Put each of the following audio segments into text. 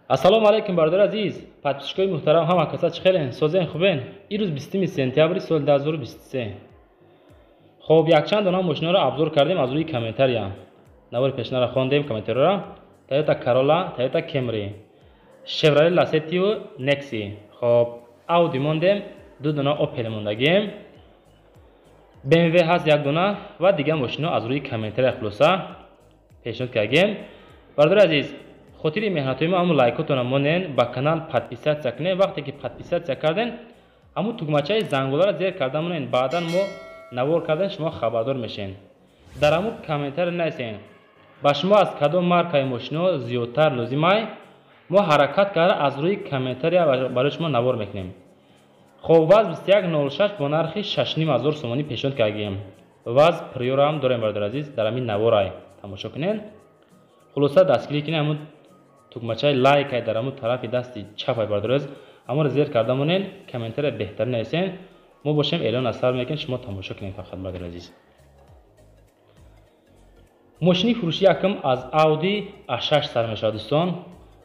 Ассалому алайкум, бародари азиз, подписчикои муҳтарам, ҳама каса чӣ хелен, созен, хубен? Ирӯз 20 сентябри соли 2023. Хоб, якчанд дона мошинаро обзор кардем аз рӯи комментария. Навори пешнаро хондем, комментариёро. Toyota Corolla, Toyota Camry, Chevrolet Lacetti, Nexi. Хоб, Audi мондем, ду дона Opel мондагем. BMW ҳаст як дона ва дигар мошино аз рӯи комментария хулоса пешниҳод кардем. Бародари азиз, хотири меҳнатҳои мо ҳамун лайкотона монен, ба канал подписаться кунед. Вақте ки подписаться карден, ҳамун тугмачаи зангуларо зер карда монен, баъдан мо навор кардан шумо хабардор мешен. Дар ҳамун комментария нависен, ба шумо аз кадом маркаи мошино зиёдтар лозимай, мо ҳаракат карда аз рӯи комментария барои шумо навор мекунем. Хоб, ВАЗ 2106 бо нархи 6 ҳазор сомонӣ пешниҳод кардем. ВАЗ Приораам дорем, бародари азиз, дар ҳамин наворай тамошо кунед. Хулоса, дастгирӣ кунед, ҳамун тугмачаи лайкай дар ҳамун тарафи дасти чапай, бародари азиз, ҳамонро зер карда монен, комментария беҳтарин нависен. Мо бошем, эълон аз сар мекунем, шумо тамошо кунед фақат, бародари азиз. Мошини фурӯши якум аз Audi A6 сар мешавад, дӯстон.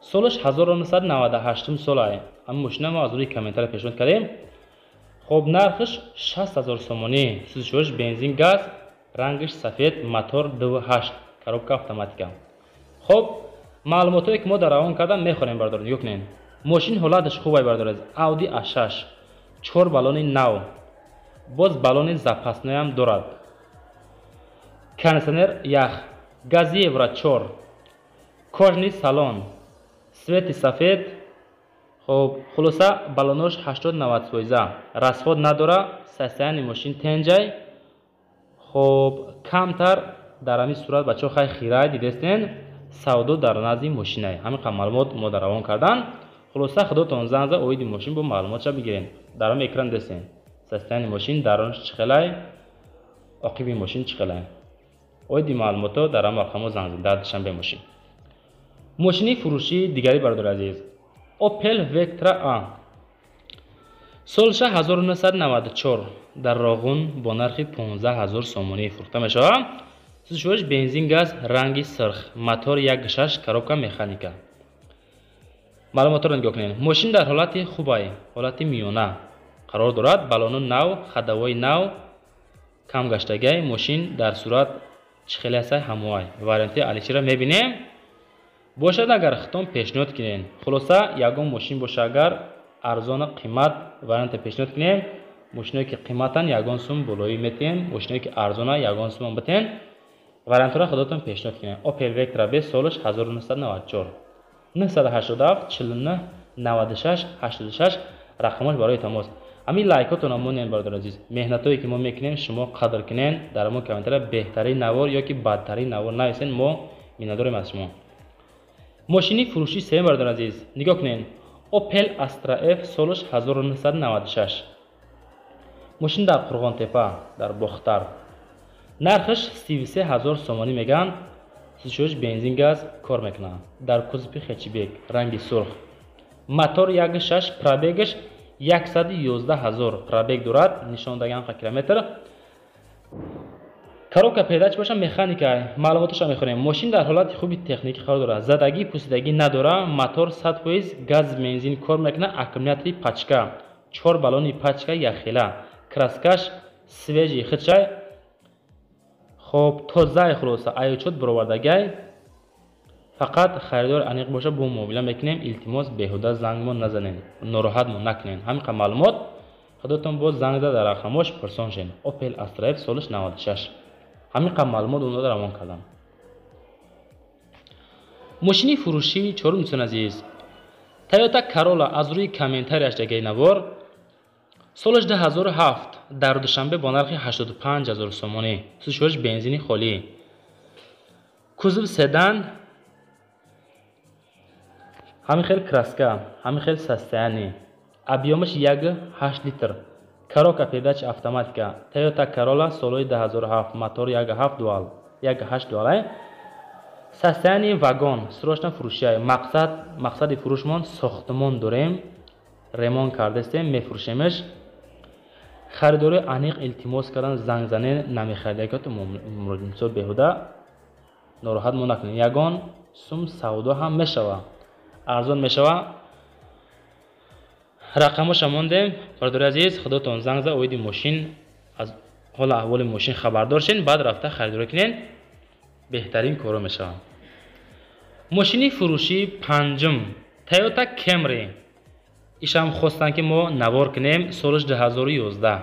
Солаш 1998 солай. Ҳамин мошина мо аз рӯи комментария пешниҳод кардем. Хоб, нархаш 60 ҳазор сомонӣ. Сӯзишвориш бензин, газ, рангаш сафед, мотор 2.8, коробка автоматика. Хоб, маълумотҳое ки мо дар равон кардам мехонем, бародарон, нигоҳ кунед. Мошин ҳолаташ хубай, бародари азиз. Audi A6, чор баллони нав, боз баллони запасноям дорад, кондиционер ях, гази евро 4, кожаный салон, цвети сафед. Хоб, хулоса, баллонош 80-90 фоиза, расход надора, состояние мошин тенҷай. Хоб, камтар дар ҳамин сурат, бачаҳо, хай хирай дидестен, савдо дар назди мошинай. Ҳамин қадр маълумот мо дар равон кардан. Хулоса, худотон занг зад, оиди мошин бо маълумотша бигирен. Дар ҳамин экран дестен, состояние мошин дарунаш чӣ хелай, оқиби мошин чӣ хелай. Оиди маълумотҳо дар ҳамин рақамҳо занг зад, дар Душанбе мошин. Мошини фурӯшии дигари, бародари азиз, Opel Vectra A, солша 1994, дар Роғун бо нархи 15 ҳазор сомонӣ фурӯхта мешавад. Сӯзишвориш бензин, газ, ранги сирх, мотор 1.6, коробка механика. Маълумотҳоро нигоҳ кунед. Мошин дар ҳолати хубай, ҳолати миёна қарор дорад, баллону нав, ходовои нав, кам гаштагиай. Мошин дар сурат чӣ хеле ҳастай, ҳамоай. Варианти аличиро мебинем, бошад, агар хитом пешниҳод кунед. Хулоса, ягон мошин боша, агар арзону қимат варианте пешниҳод кунем. Мошиное ки қиматан, ягон сум болоӣ метиҳем, мошиное ки арзона, ягон сумам битен. Вариантҳоро худотон пешниҳод кунед. Opel Vectra B, солаш 1994, 987 49 96 86 рақамош барои тамос. Ҳамин лайкотона монен, бародари азиз. Меҳнатҳое ки мо мекунем, шумо қадр кунен. Дар ҳамон комментария беҳтарин навор ё ки бадтарин навор нависен, мо миннатдорем аз шумо. Мошини фурӯши сеюм, бародари азиз, нигоҳ кунед. Opel Astra F, солаш 1996, мошин дар Қурғонтепа, дар Бохтар, нархаш 33 ҳазор сомонӣ мегӯянд. Сӯзишвориш бензин, газ, кор мекунад, дар кузови хэтчбек, ранги сурх, мотор 1.6, пробегаш 111 ҳазор пробег дорад, нишондаган километр. Коробка передач боша механика. Маълумоташро мехонем. Мошин дар ҳолати хуби техникӣ қарор дорад, задагӣ, пусидагӣ надора, мотор 100%, газ, бензин кор мекунад, аккумулятори пачка, чор баллони пачка якхела, краскаш свежий худшай. Хоб, тозаи, хулоса, аючот баровардагай. Фақат харидор аниқ боша, бо муомила мекунем. Илтимос, беҳуда зангмон назанед, нороҳатмон накунед. Ҳамин қадр маълумот, худотон боз занг зад, дар рақамош пурсон шед. Opel Astra F, солаш 96, ҳамин қадр маълумот онро равон кардам. Мошини фурӯшии чорум, дӯстони азиз, Toyota Corolla, аз рӯи комментарияш дагаи навор, солаш 2007, дар Душанбе бо нархи 85 ҳазор сомонӣ. Сӯзишвориш бензини холӣ, кузов седан, ҳамин хел краска, ҳамин хел состояние, объёмаш 1.8 литр, коробка передач автоматика. Toyota Corolla, солҳои 2007, мотор 1.7 дуал, 1.8 дуал, состояние вагон. Срочно фурӯшия. Мақсад, мақсади фурӯшмон сохтмон дорем, ремонт кардастем, мефурӯшемаш. Харидори аниқ илтимос кардан занг занен, намехаридагиҳото мисол беҳуда нороҳат мо накунед. Ягон сум савдо ҳам мешавад. Арзон мешава. Рақамоша мондем. Бародари азиз, худотон занг за оиди мошин, аз ҳола аҳволи мошин хабардор шен, баъд рафта харидорӣ кунен, беҳтарин коро мешава. Мошини фурӯшии панҷум Toyota Camry. Ишам хостанд, ки мо навор кунем, солаш 2011.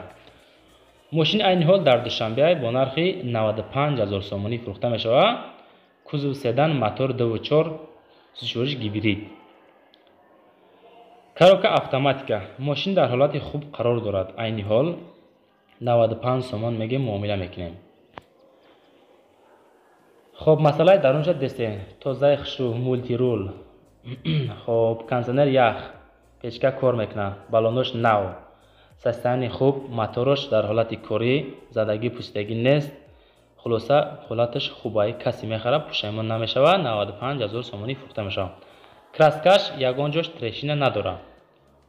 Мошин айни ҳол дар Душанбе бо нархи 95 ҳазор сомонӣ фурӯхта мешавад. Кузов седан, мотор 2.4, сушориш гибрид. Коробка автоматика. Мошин дар ҳолати хуб қарор дорад. Айни ҳол 95 сомон мегем, муомила мекунем. Хоб, масъалаи дарунша десе, тозаи хушрӯ, мультирул. Хоб, кондиционер ях, печка кор мекунад, баллонош нав. Состояние хуб, моторош дар ҳолати корӣ, задагӣ пӯсидагӣ нест. Хулоса, ҳолаташ хубай, касе мехарад, пушаймон намешавад, 95 ҳазор сомонӣ фурӯхта мешавад. Краскаш ягон ҷош трещина надорад.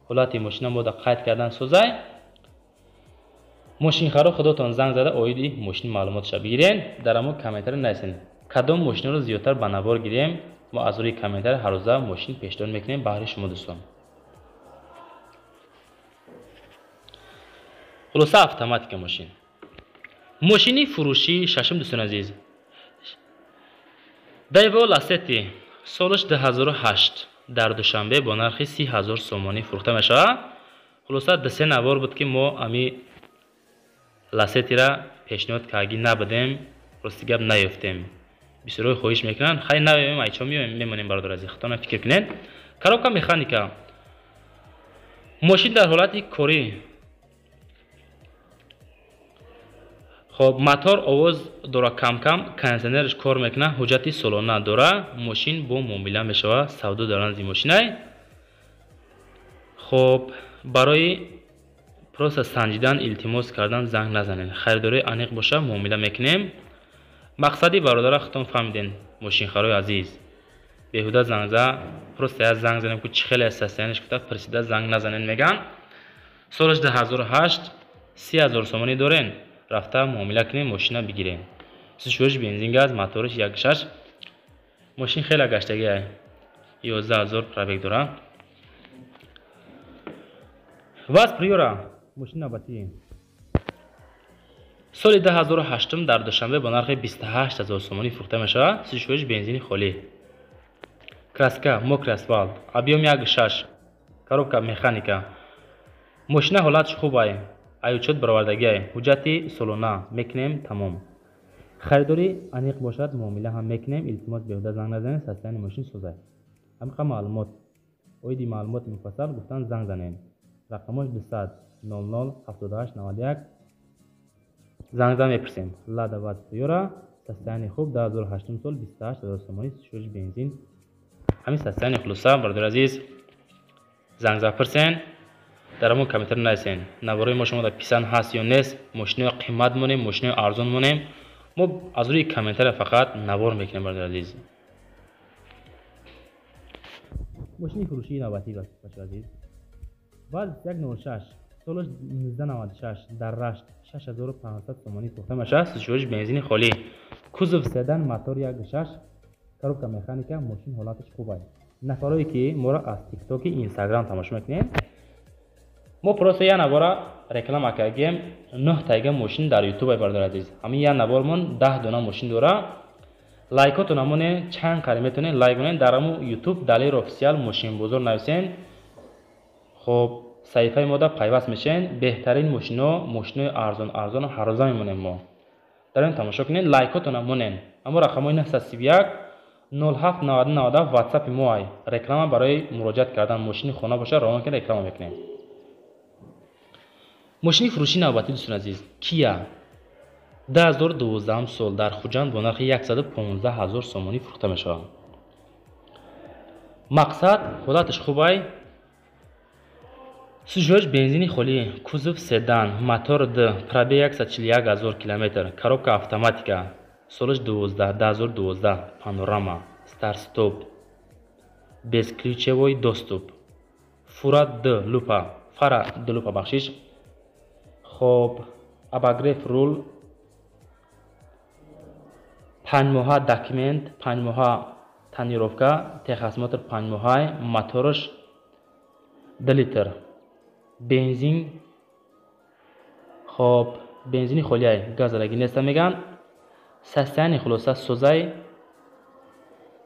Ҳолати мошина мода қайд кардан созай. Мошинхаро худотон занг зада оиди мошин маълумотша бигирен, дар ҳамон комментари нависен. Кадом мошинро зиёдтар ба навор гирем, мо аз рӯи комментари ҳаррӯза мошин пешниҳод мекунем баҳри шумо дӯстон. Хулоса, автоматика мошин. Мошини фурӯшии шашум, дӯстони азиз. Daewoo Lacetti, солаш 2008, дар Душанбе бо нархи 30 ҳазор сомонӣ фурӯхта мешавад. Хулоса, ду-се навор буд, ки мо ами Ласетира пешниҳод кардагӣ набудем, рости гап, наёфтем. Бисёрҳо хоҳиш мекунанд, хай наёем, айчо меоем, мемонем, бародар азиз, худтона фикр кунед. Коробка механика. Мошин дар ҳолати корӣ. Хоб, мотор овоз дора кам-кам, кондиционераш кор мекунад, ҳуҷҷати солона дора, мошин бо муомила мешавад, савдо дар назди мошинай. Хоб, барои просто санҷидан, илтимос кардан занг назанед. Харидории аниқ боша, муомила мекунем. Мақсади бародара худтон фаҳмиден, мошинхарои азиз. Беҳуда занг за, просто як занг занем, ку чӣ хеле состояниеш гуфта пурсида занг назанед меган. Солаш 2008, 30 ҳазор сомонӣ дорен, рафта муомила кунем, мошина бигирем. Сушӯриш бензин газ, моториш 1.6. Мошин хеле гаштагиай. 11 ҳазор пробег дора. ВАЗ Приора, мошин навбатӣ. Соли 2008 дар Душанбе бо нархи 28 ҳазор сомонӣ фурӯхта мешавад. Сушӯриш бензини холӣ. Краска, мокрый асфальт, объем 1.6, коробка механика. Мошина ҳолаташ хубай, ай учёт баровардагиай, ҳуҷҷати солона мекунем, тамом. Харидорӣ аниқ бошад, муомила ҳам мекунем, илтимос, беҳуда занг назанед, состояние мошин созай. Ҳамиқа маълумот. Оиди маълумоти муфассал гуфтан занг занед. Рақамош 200 00 78 91, занг зан, мепурсем. Лада ВАЗ Приора, состояние хуб, 2008 сол, 28 ҳазор сомонӣ, шӯриш бензин. Ҳамин состояние. Хулоса, бародари азиз, занг зад, пурсен, дар ҳамон комментар нависен. Наворои мо шумо дар писанд ҳаст ё нест, мошинои қимат монем, мошинои арзон монем, мо аз рӯи комментария фақат навор мекунем, бародари азиз. Мошини фурӯшии навбатӣ, бачаи азиз. ВАЗ 106, солаш 1996, дар Рашт 6500 сомонӣ фурӯхта мешавад, сушӯриш бензини холӣ. Кузов седан, мотор 1.6, коробка механика, мошин ҳолаташ хуб аст. Нафарое ки моро аз Тиктоки, Инстаграм тамошо мекунед, мо просто як навора реклама кардем, нӯҳ тайга мошин дар Ютуб, ай бародари азиз. Ҳамин як навормон 10 дона мошин дора. Лайкотона монед, чанд қари метавонед лайк монед, дар ҳамун Ютуб Далер Офисиал мошинбозор нависен. Хоб, саҳифаи мода пайваст мешавед, беҳтарин мошино, мошинои арзон арзон ҳаррӯза мемонем мо. Дар ин тамошо кунед, лайкотона монед. Аммо рақамҳои 931 07 90 97 ватсапи мо ай. Реклама барои муроҷиат кардан, мошини хона боша, равон ки реклама мекунем. Мошини фурӯшии навбатӣ, дӯстони азиз, Кия, 2012 сол, дар Хуҷанд бо нархи 115 ҳазор сомонӣ фурӯхта мешавад. Мақсад, ҳолаташ хубай, сужош бензини холӣ, кузов седан, мотор д, пробег 141 ҳазор километр, коробка автоматика, солаш 12, 2012, панорама, старт-стоп, бесключевой доступ, фура д лупа, фара д лупа, бахшиш. Хоб, обогрев рул, 5 моҳа документ, 5 моҳа Тонировка, техосмотр 5 моҳай, мотораш 2 литр, бензин. Хоб, бензини холиай, газалаги неста меган. Состояние хулоса созай.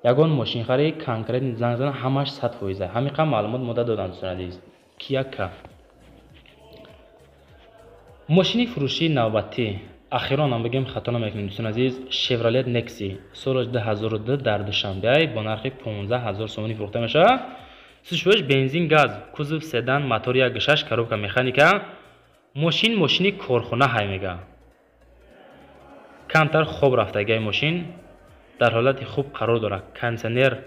Ягон мошинхари конкретный занг зана, ҳамаш 100%. Ҳамиқа маълумот мода додам, дӯстони азиз. Кия К. Мошини фурӯшии навбатӣ, ахиронам бигем, хато намекунем, дӯстони азиз, Шевролет Некси, соли 2002, дар Душанбеай бо нархи 15 000 сомонӣ фурӯхта мешавад. Сушвош бензин, газ, кузов седан, мотор 1,6, коробка механика. Мошин мошини корхона ҳай мега. Камтар хоб рафтагиай, мошин дар ҳолати хуб қарор дорад, кондитсионер,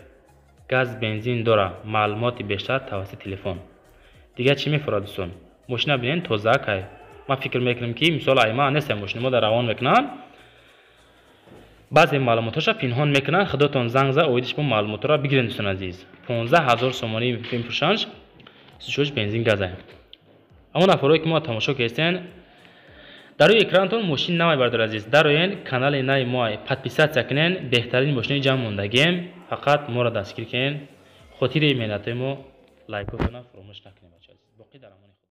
газ, бензин дорад. Маълумоти бештар тавассути телефон. Дигар чӣ мефурад, дӯстон? Мошина бинен, тозаакай. Ман фикр мекунам, ки мисол айма нест, мошини мо дар равон мекунанд, баъзе маълумотҳоша пинҳон мекунанд. Худотон занг за, оидиш бо маълумотҳоро бигиред, дӯстони азиз. 15 000 сомонӣ мефурӯшанд. Сушош бензин, газа. Ҳамон нафарое, ки мо тамошо кардем, дар рӯи экранатон мошин навай, бардор азиз, дароен, канали нави мо подписаться кунен. Беҳтарин мошинои ҷамъ мондагием, фақат моро дастгир кунен. Хотири меҳнатҳои мо лайкотона фаромӯш накунем, бача азиз. Боқӣ дар амони.